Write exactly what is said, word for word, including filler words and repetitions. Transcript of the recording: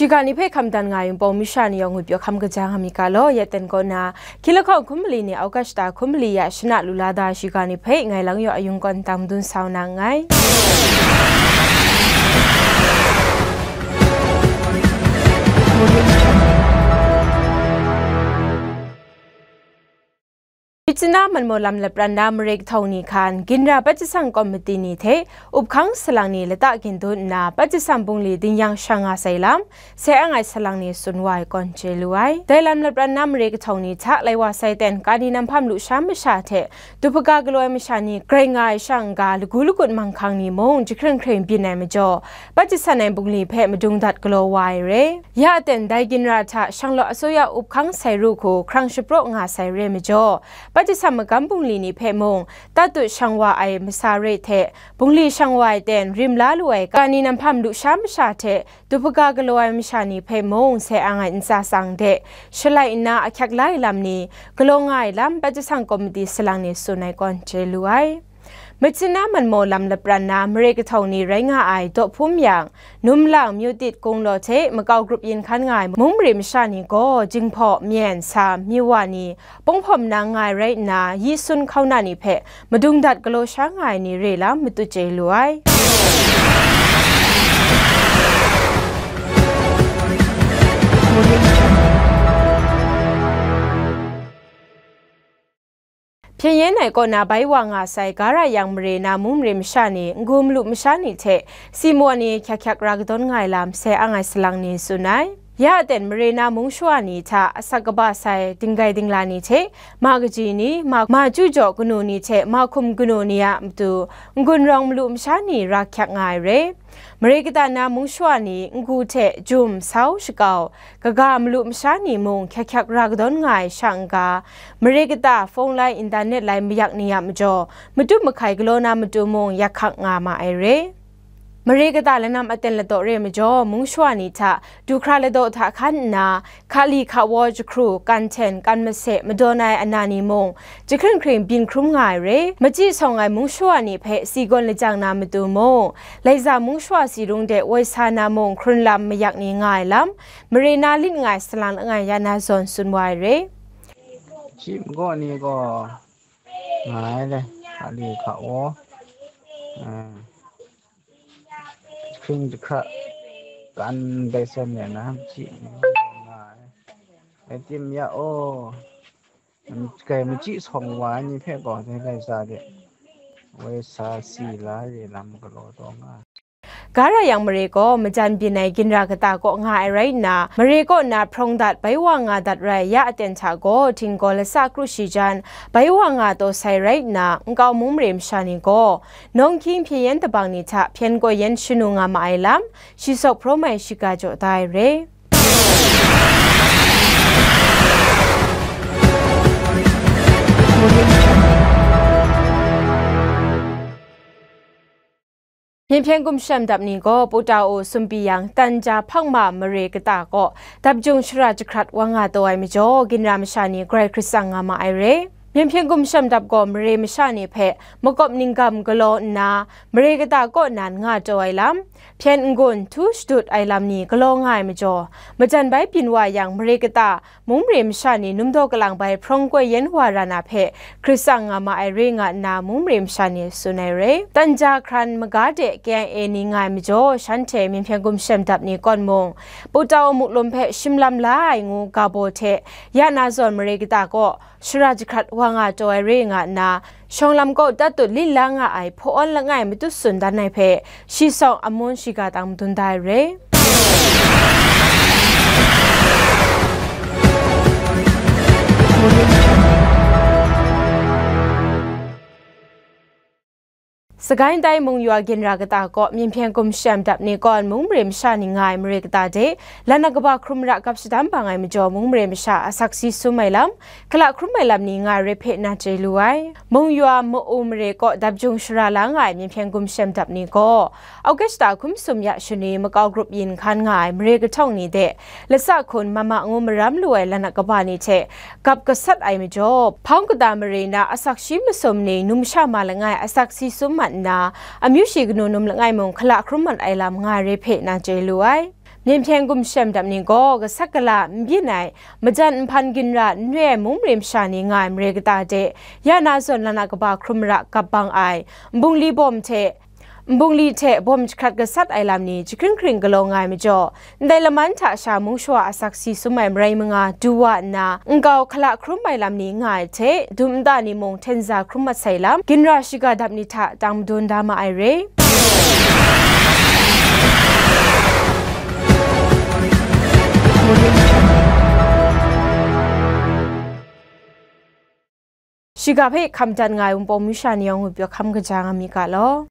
Ga ni hpe hkam dan nga ai Wunpawng masha ni yawng ngut pyaw hkam kaja nga myit ga law, ya ten kaw na, hkying lahkawng hkum mali ni August hta hkum mali ya shana lu la da shiga ni hpe ngai lang yaw ayung kawn tang madun sa na nngai. Myitkyina Manmaw lam lapran na mare kahtawng ni hkan, ginra Pachasang Komiti ni hte up hkang salang ni lata gindun nna, Pachasang bungli dingyang shang nga sai lam, sai ang ai salang ni tsun wa ai kawn chye lu ai. Dai lam lapran na mare kahtawng ni hta lai wa sai ten, kani nam hpam lusha masha hte, duhpaga galaw ai masha ni grai nga ai shang n ga, lagu lagut manghkang ni mung jahkring hkring byin ai majaw, Pachasang ai bungli hpe madung dat galaw wa ai re. Ya aten dai ginra hta Shanglawt Asuya up hkang sai ru hku hkrang shapraw nga sai re majaw, Pachasang magam bungli ni hpe mung, tatut shang wa ai masa re hte, bungli shang wa ai ten rim la lu ai kani nam hpam lusha masha hte, duhpaga galaw ai masha ni hpe mung sai ang ai ntsa tsang de, shalai nna ahkyak la ai lam ni, galaw nga ai lam Pachasang Komiti salang ni tsun ai kawn chye lu ai. Myitkyina Manmaw lam lapran na mare kahtawng ni rai nga ai daw hpum yang, Numlang, Myu Tit, Kunglaw hte makau grup yin hkan nga ai mung mare masha ni gaw, Jinghpaw, Myen, Sa, Myiwa ni, Panghpawm na nga ai rai nna, yi sun hkauna ni hpe madung dat galaw sha nga ai ni re lam matut chye lu ai. Hpyen yen ai kaw na bai wa nga sai, Gara Yang mare na mung mare masha ni, n-gu malu masha ni hte, si maw ni hkyak hkyak ra kadawn nga ai lam sai ang ai salang ni tsun ai. Ya aten mare na mung shawa ni hta asak kaba sai dinggai dingla ni hte, ma kaji ni, ma, ma chyu jaw kanu ni hte, ma hkum kanu ni a matu, n-gun rawng malu masha ni ra hkyak nga ai re. Mare kata na mung shawa ni n-gu hte jum, sau, shakau, kaga malu masha ni mung hkyak hkyak ra kadawn nga ai sha n-ga, mare kata, phone lai, internet lai mayak ni a majaw, matu mahkai galaw na matu mung yak hkak nga ma ai re. Mare kata lanam aten ladaw re majaw, mung shawa ni hta du hkra ladaw hta hkan nna, hkali hkawa jahkru, kan hten, kan mase, madawn ai ana ni mung, jahkring hkring byin hkrum nga ai re. Machyi sawng ai mung shawa ni hpe si gawn lajang na matu mung, Laiza mung shawa si rung de woi sa na mung hkrun lam mayak ni nga ai lam, mare na lit nga ai salang langai ya na zawn tsun wa ai re. Shi magaw ni gaw nga ai le, hkali hkawa, eh, jahkring jahkra, kan bai san ya na, machyi ni gaw nga ai. Rai tim ya, aw. Kai machyi sawng wa ai ni hpe gaw, dai laiza de woi sa si la re lam galaw taw nga ai. Gara Yang mare gaw majan byin ai ginra kata kaw nga ai rai nna, mare kaw na hprawng dat bai wa nga dat rai ya aten hta gaw, htinggaw lasa kru shi jan bai wa nga taw sai rai nna, nkau mung mare masha ni gaw, nawng hkying hpyen yen dabang ni hta hpyen gaw yen shanu nga ma ai lam, shi sawk hprawm ai shiga jaw da ai re. Myen hpyen gumshem dap ni gaw Putao sumpi yang Tanja Hpangma mare kata kaw dap jung shara jahkrat wa nga taw ai majaw, ginra masha ni grai hkrit tsang nga ma ai re. Myen hpyen gumshem dap gaw mare masha ni hpe makawp ninggam galaw nna, mare kata kaw nan nga taw ai lam, hpyen n-gun htu shadut ai lam ni galaw nga ai majaw, majan bai byin wa yang mare kata, mung mare masha ni numdaw kalang bai hprawng koi yen wa ra na hpe hkrit tsang nga ma ai re nga nna mung mare masha ni tsun ai re. Tanja hkran maga de K I A ni nga ai majaw, shanhte myen hpyen gumshem dap ni kawn mung, Putao muklum hpe shim lam la ai ngu ga baw hte ya na zawn mare kata kaw, shara jahkrat wa nga taw ai re nga nna, shawng lam kaw tatut lit la nga ai hpaw-awn langai matut tsun dan ai hpe, shi sawng amun shiga tang madun da ai re. Sagaing tai mung yua ginra kata kaw, myen hpyen gumshem dap ni kawn, mung mare masha ni nga ai mare kata de, lanat kaba hkrum ra gap shadam bang ai majaw, mung mare masha asak si sum ai lam, hkala hkrum ai lam ni nga ai re hpe na chye lu ai. Mung yua ma-u mare kaw dap jung shara la nga ai myen hpyen gumshem dap ni gaw, August hkum sum ya shani makau grup yin hkan nga ai mare kahtawng ni de, lasa hkun mama ngu maram lu ai lanat kaba ni hte gap gasat ai majaw, hpawng kata mare na asak shi masum ni numsha ma langai asak si sum mat nna, amyu shi kanu num langai mung hkala hkrum mat ai lam nga ai re hpe na chye lu ai. Myit hpyen gumshem dap ni gaw gasat gala n byin ai, majan nhpan ginra n re ai mung mare masha ni nga ai mare kata de, ya na zawn la na kaba hkrum mara gap bang ai, nbungli bawm hte, nbungli hte bawm jahkrat gasat ai lam ni jahkring hkring galaw nga ai majaw, ndai laman hta sha mung shawa asak si sum ai marai manga du wa nna, nkau hkala hkrum ai lam ni nga ai hte, dum nta ni mung hten za hkrum mat sai lam, ginra shiga dap ni hta tang madun da ma ai re. Shiga hpe hkam dat nga ai Wunpawng masha ni yawng ngwi pyaw hkam kaja nga mi ga law.